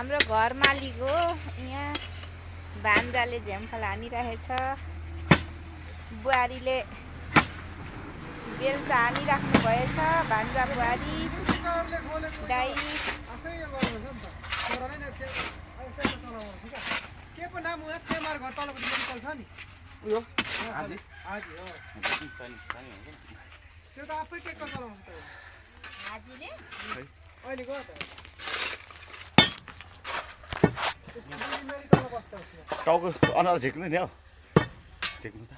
हाम्रो घर मालिक हो। यहाँ भान्जाले झ्याम्फल हानिरहेछ, बुहारीले बेल्चा हानिराख्नु भएछ। भान्जा बुहारी दाइ के पो नाम हो छेमार घर तलपट्टि मेडिकल छ नि उयो आजी हाजी हो त्यो त आफै ट्र्याक्टर चलाउँछ त हाजीले अहिले गयो त मेडिकलमा बस्छ टाउको अनुहार झिक्नु नि हौ झिक्नु त